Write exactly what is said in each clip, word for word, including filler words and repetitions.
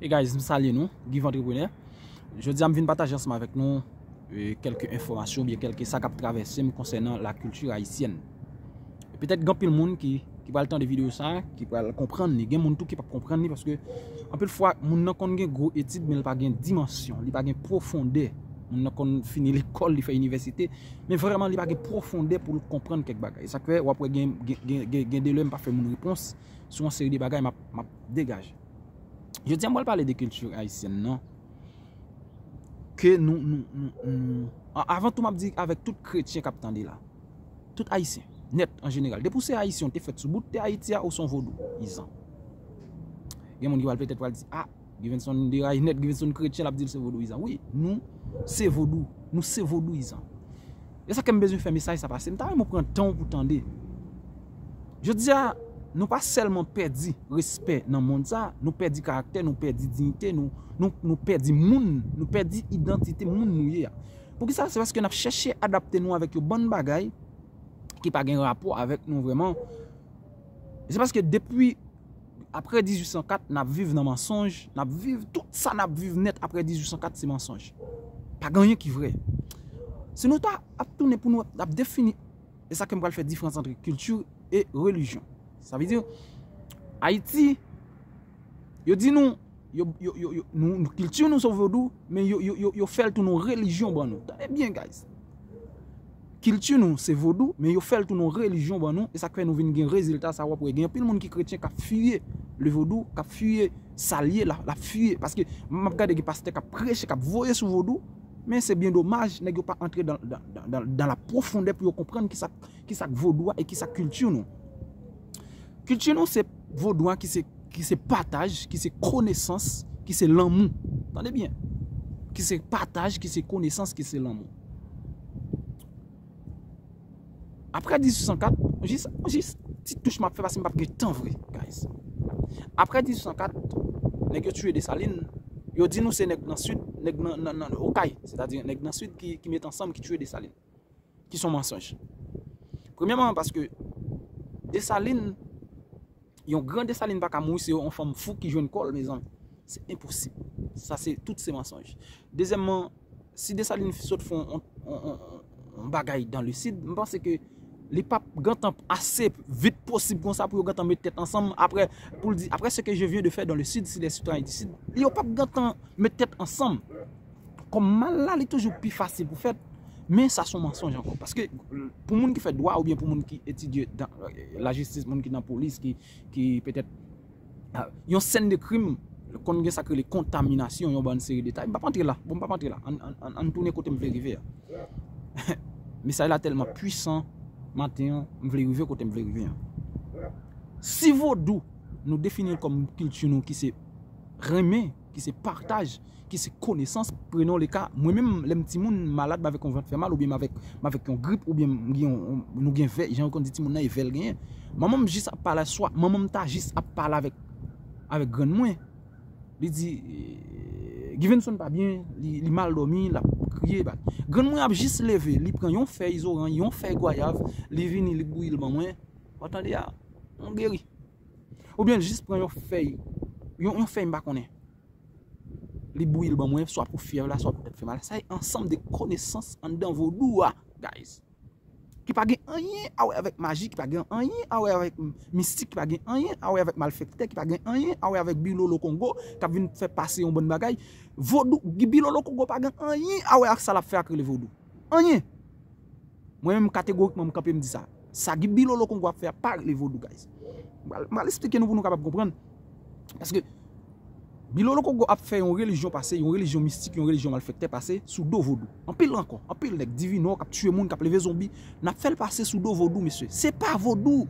Hey guys, m salye nou, Give Entrepreneur. Jodi a m vin pataje ansanm avèk nou e, kèlke enfòmasyon oubyen kèlke sa k ap travèse m konsènan la kilti ayisyèn. Petèt gen anpil moun ki, ki pral tande videyo sa, ki pral konprann li. Gen moun tou ki p ap konprann li paske anpil fwa moun nan konn gen gwo etid men li pa gen dimansyon, li pa gen pwofondè. Moun nan konn fini lekòl, li fè inivèsite, men vrèman li pa gen pwofondè pou l konprann kèk bagay. E sa k fè w ap wè gen, gen, gen, gen, gen de lè m pa fè moun repons sou yon seri de bagay m ap, m ap degaje. Jodi a m pral pale de kilti ayisyèn nan. Ke nou, nou, nou, nou a- avan tou m ap di avèk tout kretyen k ap tande la, tout ayisyen nèt an jeneral, depi w se ayisyen, w te fèt sou bout tè Ayiti a, ou se yon vodouyizan. Gen moun ki pral petèt pral di, ah, Givenson deray nèt, Givenson kretyen, l ap di l se vodouyizan. Wi, nou se vodou, nou se vodouyizan. E sa ke m bezwen fè mesaj sa pase. M ta renmen w pran tan w pou tande. Jodi a, nou pa sèlman pèdi respè nan mond sa, nou pèdi karaktè, nou pèdi diyite, nou, nou, nou pèdi moun, nou pèdi idantite moun nou ye a. Poukisa? Se paske n ap chèche adapte nou avèk yon bann bagay ki pa gen rapò avèk nou vrèman. Se paske depi apre dizuit san kat, n ap viv nan mansonj, n ap viv, tout sa n ap viv nèt apre dizuit san kat se mansonj. Pa gen anyen ki vrè. Si nou ta ap tounen pou nou ap defini, e sa ke m pral fè diferans antre kilti e relijyon. Sa vle di, Ayiti, yo di nou, yo, yo, yo, yo, nou, nou kilti nou se vodou, men yo, yo, yo, yo fè l tounen yon relijyon ban nou. Tande byen, guys. Kilti nou se vodou, men yo fè l tounen yon relijyon ban nou, e sa k fè nou vin gen rezilta sa. W ap wè gen anpil moun ki kretyen k ap fiye le vodou, k ap fiye sa l ye, l ap, l ap fiye. Paske m ap gade gen pastè k ap preche, k ap voye sou vodou, men se byen domaj, nèg yo pa antre dan, dan, dan, dan, dan la pwofondè pou yo konprann kisa, kisa k vodou a e kisa k kilti nou. Kilti nou se vodou a ki se, ki se pataj, ki se konesans, ki se lanmou. Tande byen. Ki se pataj, ki se konesans, ki se lanmou. Apre dizuit san kat, jis, jis ti touch m ap fè paske m p ap gen tan vre, guys. Apre dizuit san kat, nèg yo tiye Desalin, yo di nou se nèg nan sid, nèg nan, nan, nan Okay, sètadi nèg nan sid ki, ki met ansanm, ki tiye Desalin. Ki se yon mansonj. Premyèman, paske Desalin, yon gran Desalin pa ka mouri, se yon fanm fou ki jwenn kò l, mezanmi. Se enposib. Sa se, tout se mansonj. Dezyèmman, si Desalin sot fè yon, yon, yon, yon, yon bagay dan le sid, m panse ke li p ap gentan ase vit posib konsa pou yo gentan met tèt ansanm apre, pou l di, après ce que je viens de faire dans le sud, si les citoyens du sud, yo p ap gentan met tèt ansanm. Kòm mal la, li toujou pi fasil pou fèt, men sa se yon mansonj ankò. Paske pou moun ki fè dwa oubyen pou moun ki etidye dan, lajistis, moun ki nan polis, ki, ki petèt, ah, yon sèn de krim konn gen sa k rele kontaminasyon, yon bann seri detay. M p ap antre la. Bon, m p ap antre la. Ann, ann, ann, ann tounen kote m vle rive a. Mesaj la tèlman pwisan maten an, m vle rive kote m vle rive an. Si vodou, nou defini l kòm kilti nou ki se renmen, ki se pataj, ki se konesans, prenons le ka, mwen menm, lè m timoun, m malad, m avèk yon vant fè mal, oubyen m avèk, m avèk yon grip, oubyen m gen yon, nou gen vè, jan yo konn di timoun nan, e vè l genyen. Manman m jis ap pale, swa manman m ta jis ap pale avèk, avèk grann mwen. Li di, eh, Givenson pa byen, li, li mal dòmi, l ap kriye. Grann mwen ap jis leve, li pran yon fèy zoranj, yon fèy gwayav, li vini, li bouyi l ban mwen. W ap tande a, m geri. Oubyen l jis pran yon fèy, yon, yon fèy m pa konnen. Li bouyi l ban mwen, swa pou fyèv la, swa pou tèt fè mal. Sa se ansanm de konesans anndan vodou a, guys. Ki pa gen anyen a wè avèk maji, ki pa gen anyen a wè avèk mistik, ki pa gen anyen a wè avèk malfektè, ki pa gen anyen a wè avèk Bilolo Kongo, k ap vin fè pase yon bann bagay. Vodou, Bilolo Kongo pa gen anyen a wè ak sa l ap fè ak rele vodou. Anyen. Mwen menm, kategorikman, m kanpe, m di sa. Sa Bilolo Kongo ap fè a pa rele vodou, guys. M pral, m pral eksplike nou pou nou kapab konprann. Paske Bilolo Kongo ap fè yon relijyon pase, yon relijyon mistik, yon relijyon malfektè pase sou do vodou. Anpil ankò, anpil nèg divinò k ap tiye moun, k ap leve zonbi, n ap fè l pase sou do vodou, mesye. Se pa vodou.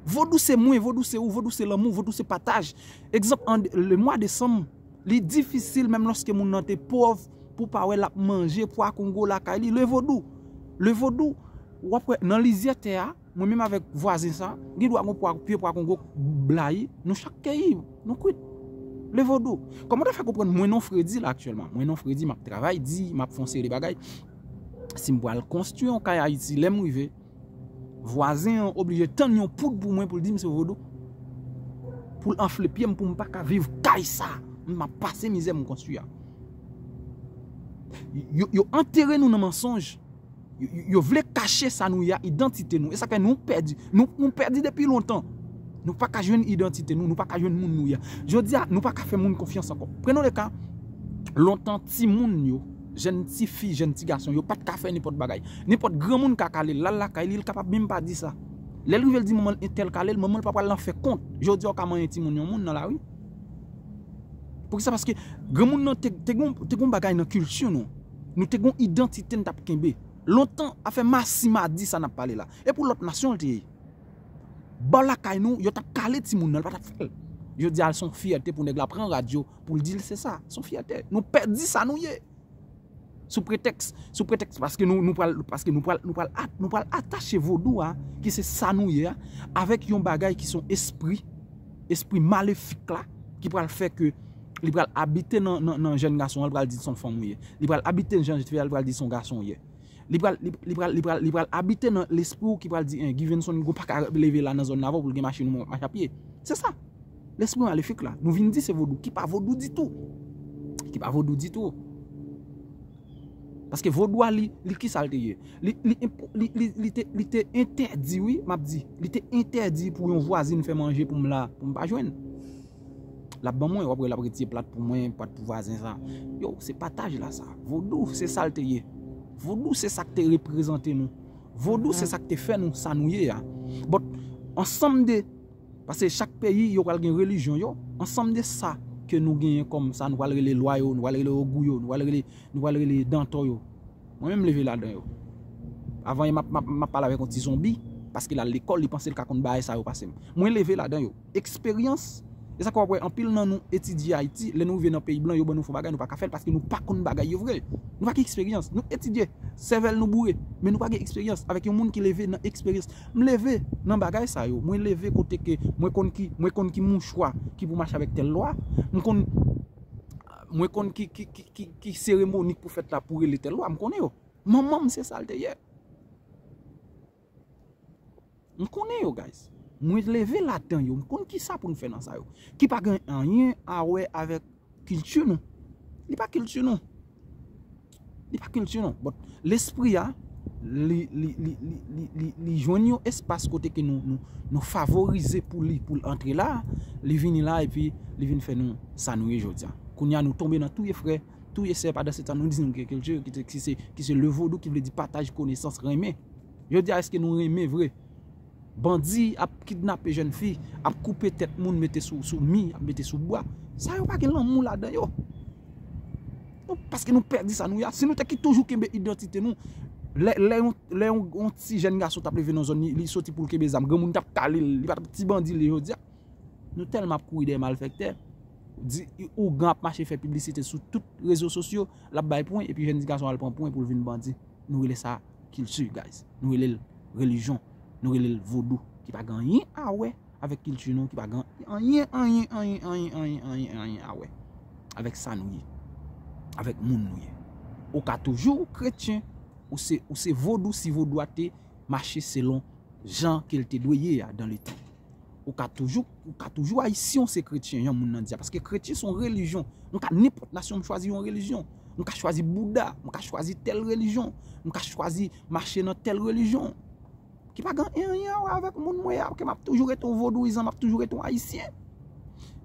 Vodou se mwen, vodou se ou, vodou se lanmou, vodou se pataj. Egzanp, an le mwa desanm, li difisil, menm lòske moun nan te pòv, pou pa wè l ap manje pwa kongo lakay li. Le vodou. Le vodou, w ap wè nan lizyè tè a, mwen menm avèk vwazen sa, gen dwa gon pwa, pye pwa kongo blayi, nou chak keyi, nou kwit. Le vodou. Kòman w ta fè konprann mwen non Fredi la aktyèlman? Mwen non Fredi, m ap travay di, m ap fè yon seri de bagay. Si m pral konstwi yon kay Ayiti, lè m rive, vwazen an oblije tann yon poud pou mwen pou l di m se vodou. Pou l anfle pye m pou m pa ka viv kay sa. M ap pase mizè m konstwi a. Yo, yo antere nou nan mansonj. Yo, yo, yo vle kache sa nou ye a, idantite nou. E sa k fè nou pèdi. Nou, nou pèdi depi lontan. Nou pa ka jwenn idantite nou, nou pa ka jwenn moun nou ye a. Jodi a, nou pa ka fè moun konfyans ankò. Prenons le cas, lontan timoun yo, jèn tifi, jèn ti gason, yo pa t ka fè nenpòt bagay. Nenpòt granmoun ka kale l, l al lakay li, l kapab menm pa di sa. Lè l rive, l di manman l entèl kale l, manman l pa pral nan fè kont. Jodi a, w ka manyen timoun yon moun nan lari. Poukisa? Paske granmoun nan te, te gon, te gon bagay nan kilti nou. Nou te gon idantite n t ap kenbe. Lontan, afè masi madi sa n ap pale la. E pou lòt nasyon l te ye. Bò lakay nou, yo t ap kale timoun nan, l pa t ap fè l. Jodi a, l se yon fyète pou nèg la pran radyo pou l di l se sa. Se yon fyète. Nou pèdi sa nou ye. Sou pretèks, sou pretèks, paske nou, nou pral, paske nou pral, nou pral, at- nou pral atache vodou a, ki se sa nou ye a, avèk yon bagay ki se yon espri, espri malefik la, ki pral fè ke li pral abite nan, nan, nan jèn gason an, li pral di se yon fanm ou ye. Li pral abite nan jèn fi a, li pral di se yon gason ou ye. Li pral, li, li pral, li pral, li pral abite nan lespri w ki pral di, en, Givenson, ou pa ka leve la nan zòn nan avè w pou l gen machin ou mache a pye. Se sa. Lespri malefik la. Nou vin di se vodou. Ki pa vodou ditou. Ki pa vodou ditou. Paske vodou a li, li ki sa l te ye? Li, li, li, li, li te, li te entèdi, wi, m ap di. Li te entèdi pou yon vwazin fè manje pou m la, pou m pa jwenn. L ap ban mwen, w ap wè l ap retire plat pou mwen, plat pou vwazen sa. Yo, se pataj la sa. Vodou, se sa l te ye. Vodou, se sa k te reprezante nou. Vodou, se sa k te fè nou, sa nou ye a. But, ansanm de, paske chak peyi, yo pral gen relijyon yo, ansanm de sa ke nou genyen kòm sa, nou pral rele lwa yo, nou pral rele ogou yo, nou pral rele, nou pral rele dantò yo. Mwen menm leve ladan yo. Avan yè m ap, m ap, m ap pale avèk yon ti zonbi, paske l al lekòl, li panse l ka konn bagay sa yo pase m. Mwen leve ladan yo. Eksperyans, e sa k w ap wè anpil nan nou etidye Ayiti, lè nou rive nan peyi blan, yo ban nou fè yon bagay, nou pa ka fè l paske nou pa konn bagay yo vre. Nou pa gen eksperyans. Nou etidye, sèvèl nou boure, men nou pa gen eksperyans. Avèk yon moun ki leve nan eksperyans. M leve nan bagay sa yo. Mwen leve kote ke mwen konn ki, mwen konn ki mouchwa ki pou mache avèk tèl lwa. M konn, mwen konn ki, ki, ki, ki, ki seremoni k pou fèt la pou rele tèl lwa. M konnen yo. Manman m se sa l te ye. M konnen yo, guys. Mwen leve ladan yo. M konn ki sa pou n fè nan sa yo. Ki pa gen anyen a wè avèk kilti nou. Li pa kilti nou. Li pa kilti nou. But lespri a, li, li, li, li, li, li, li jwenn yon espas kote ke nou, nou, nou favorize pou li, pou l antre la, li vini la epi li vin fè nou sa nou ye jodi a. Kounye a nou tonbe nan touye frè, touye sè, pandan se tan nou di nou gen kilti, ki, ki se, ki se le vodou, ki vle di pataj konesans, renmen. Jodi a, èske nou renmen vre? Bandi ap kidnape jèn fi, ap koupe tèt moun, mete sou, sou mi, ap mete sou bwa. Sa yo pa gen lanmou ladan yo. Nou, paske nou pèdi sa nou ye a. Si nou te ki toujou kenbe idantite nou, lè, lè, yon, lè yon, yon ti jèn gason t ap leve nan zòn, li, li soti pou l kenbe zam, granmoun t ap kale l, li pa t ap ti bandi li jodi a. Nou tèlman ap kouri dèyè malfèktè. Di, ougan ap mache fè piblisite sou tout rezo sosyo, l ap bay pwen, epi jèn ti gason al pran pwen pou l vin bandi. Nou rele sa kilti, guys. Nou rele l relijyon. Nou rele l vodou. Ki pa gen anyen a wè avèk kilti nou, ki pa gen anyen, anyen, anyen, anyen, anyen, anyen, anyen a wè avèk sa nou ye, avèk moun nou ye. Ou ka toujou kretyen, ou se, ou se vodou si vodou a te mache selon jan ke l te dwe ye a dan letan. Ou ka toujou, ou ka toujou ayisyen, ou se kretyen, jan moun nan di a. Paske kretyen se yon relijyon. M ka nenpòt nasyon, m chwazi yon relijyon. M ka chwazi Bouda, m ka chwazi tèl relijyon, m ka chwazi mache nan tèl relijyon. Ki pa gen anyen a wè avèk moun mwen ye a, ke m ap toujou rete yon vodouyizan, m ap toujou rete yon ayisyen.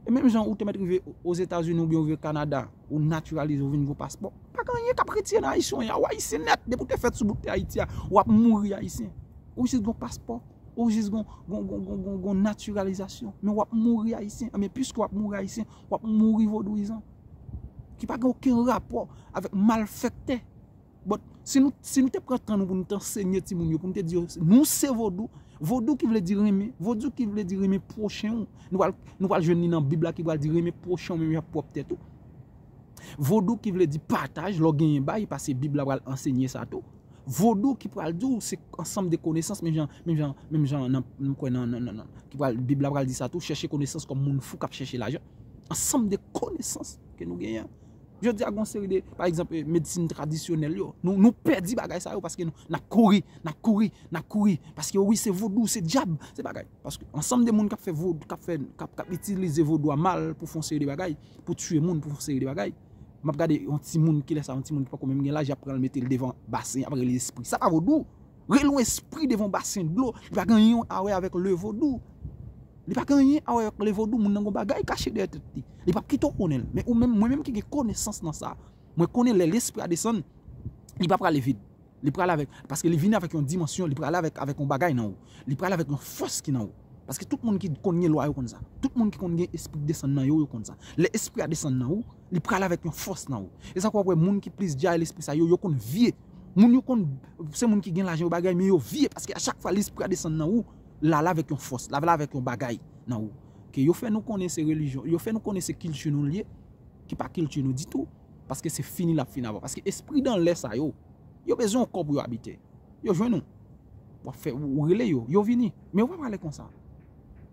E menm jan ou te mèt rive Ozetazini oubyen ou rive Kanada, ou natiralize, ou vin gen yon paspò. Pa gen anyen k ap retire nan ayisyen w ye a. Ou ayisyen nèt, depi w te fèt sou bout tè Ayiti a, w ap mouri ayisyen. Ou jis gen yon paspò, ou jis gen yon natiralizasyon. Men w ap mouri ayisyen. Enben, piske w ap mouri ayisyen, w ap mouri vodouyizan. Ki pa gen okenn rapò avèk malfèktè. But, si nou, si nou te pran tan nou pou nou te ansenye timoun yo, pou nou te di yo, nou se vodou, vodou ki vle di renmen, vodou ki vle di renmen pwochen w. Nou pral, nou pral jwenn li nan Bib la ki pral di renmen pwochen w menm jan pwòp tèt ou. Vodou ki vle di pataj, lè w genyen bay, paske Bib la pral ansenye sa tou. Vodou ki pral di w se ansanm de konesans, menm jan, menm jan, menm jan nan, m kwè nan, nan, nan, nan, ki pral, Bib la pral di sa tou, chèche konesans kòm moun fou k ap chèche lajan. Ansanm de konesans ke nou genyen an. Jodi a, gon seri de, pa egzanp, eh, medsin tradisyonèl yo. Nou, nou pèdi bagay sa yo paske nou, n ap kouri, n ap kouri, n ap kouri. Paske wi, se vodou, se dyab, se bagay. Paske ansanm de moun k ap fè vodou, k ap fè, k ap, k ap itilize vodou a mal pou fè yon seri de bagay, pou tiye moun, pou fè yon seri de bagay. M ap gade yon timoun, kilè sa, yon timoun ki poko menm gen laj, y ap pran l mete l devan basen, y ap rele espri. Sa pa vodou. Rele yon espri devan yon basen dlo, li pa gen anyen a wè avèk le vodou. Li pa gen anyen a wè avèk le vodou, moun nan gon bagay kache dèyè tèt li. Li p ap kite w konnen l. Men ou menm, mwen menm ki gen konesans nan sa, mwen konnen lè lespri a desann, li pa prale vid. Li prale avèk, paske li vini avèk yon dimansyon, li prale avèk, avèk yon bagay nan ou. Li prale avèk yon fòs ki nan ou. Paske tout moun ki konn gen lwa yo konn sa. Tout moun ki konn gen espri k desann nan yo, yo konn sa. Lè espri a desann nan ou, li prale avèk yon fòs nan ou. E sa k w ap wè moun ki plis djay lespri sa yo, yo konn vye. Moun yo konn, se moun ki gen lajan yo bagay, men yo vye. Paske a chak fwa lespri a desann nan ou, l ale avèk yon fòs, l ale avèk yon bagay nan ou. Ke yo fè nou konnen se relijyon, yo fè nou konnen se kilti nou l ye, ki pa kilti nou ditou. Paske se fini l ap fini avè w. Paske espri dan lè sa yo, yo bezwen yon kò pou yo abite. Yo jwenn ou. W ap fè, ou rele yo, yo vini. Men yo pa prale konsa.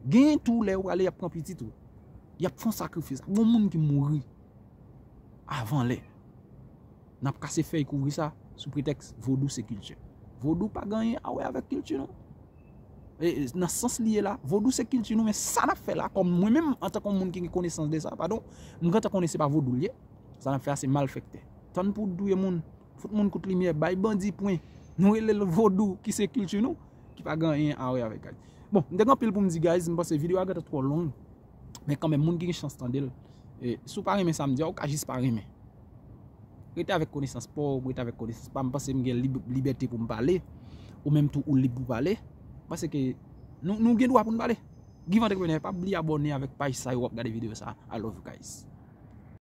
Genyen tou lè yo prale, y ap pran pitit ou. Y ap fè yon sakrifis. Gon moun ki mouri avan lè. N ap kase fèy kouvri sa sou pretèks vodou se kilti. Vodou pa gen anyen a wè avèk kilti nou. E, e, nan sans li ye la, vodou se kilti nou, men sa n ap fè la, kòm mwen menm, antanke yon moun ki gen konesans de sa, padon, m gentan konnen se pa vodou l ye. Sa n ap fè a se malfektè. Tann pou w touye moun, fout moun kout limyè, bay bandi pwen. Nou rele l vodou ki se kilti nou, ki pa gen anyen a wè avèk, guys. Bon, m te gen anpil pou m di, guys, m panse videyo a gentan twò long. Men kanmenm, moun ki gen chans tande l, e, si w pa renmen sa m di a, ou ka jis pa renmen. Rete avèk konesans pa w, rete avèk konesans pa m. M panse m gen lib-, libète pou m pale. Ou menm tou, ou lib pou pale. M panse ke nou, nou gen dwa pou n pale. Give Entrepreneur, pa bliye abòne avèk paj sa yo w ap gade videyo sa. I love you guys.